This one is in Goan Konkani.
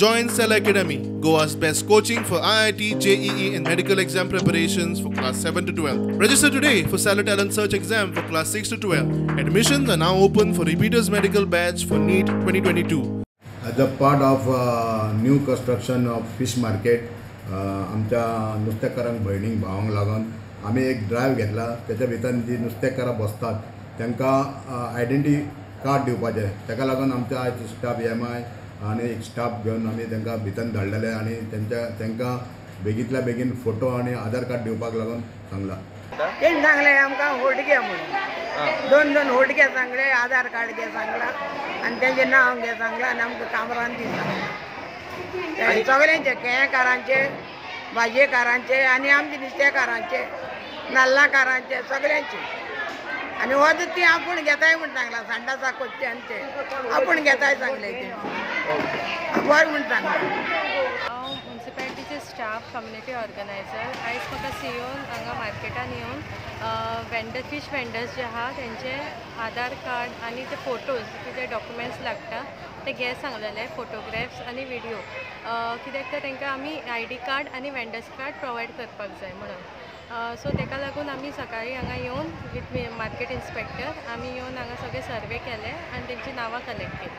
Join Cell Academy, Goa's best coaching for IIT, JEE and medical exam preparations for class 7 to 12. Register today for Cellar Talent Search exam for class 6 to 12. Admissions are now open for repeaters medical batch for NEET 2022. As a part of new construction of fish market, आमच्या नुस्तेकारांक, भयणींक, भावांक लागून आमी एक ड्रायव्ह घेतला. तेच्या भितर जी नुस्तेकारां बसतात तांकां आयडेंटिटी कार्ड दिवपाचें. ताका लागून आमच्या आयज स्टाफ एम I आनी एक स्टाफ घेवन आमी तांकां भितर धाडलेले आनी तेंच्या तांकां बेगींतल्या बेगीन फोटो आनी आधार कार्ड दिवपाक लागून सांगलां. तेणी सांगलें आमकां वोट घे म्हणून. दोन दोन वोट घे सांगले, आधार कार्ड घे सांगलां आनी तेंचें नांव घे सांगलां आनी आमकां कामरान दी सांगलां. सगळ्यांचे, केळ्याकारांचे, भाजयेकारांचे आनी आमचे नुस्तेकारांचे, नाल्लाकारांचे, सगळ्यांचे. आनी वच ती आपूण घेताय म्हूण सांगलां. सांडासा कोच्चे आनी ते आपूण घेताय सांगले, ते बरें म्हूण सांगलां. हांव मुन्सिपालिटीचे स्टाफ, कम्युनिटी ऑर्गनायझर. आयज म्हाका सीओन हांगा मार्केटान येवन वेंडर, फीश वेंडर्स जे आहा तेंचे आधार कार्ड आनी ते फोटोज, कितें डॉक्युमेंट्स लागता ते घे सांगलेले, फोटोग्राफ्स आनी विडियो. कित्याक तर तांकां आमी I D card आनी वेंडर्स कार्ड प्रोवायड करपाक जाय म्हणून. सो ताका लागून आमी सकाळीं हांगा येवन विथ मार्केट इन्स्पेक्टर आमी येवन हांगा सगळे सर्वे केले आनी तेंची नांवां कलेक्ट केली.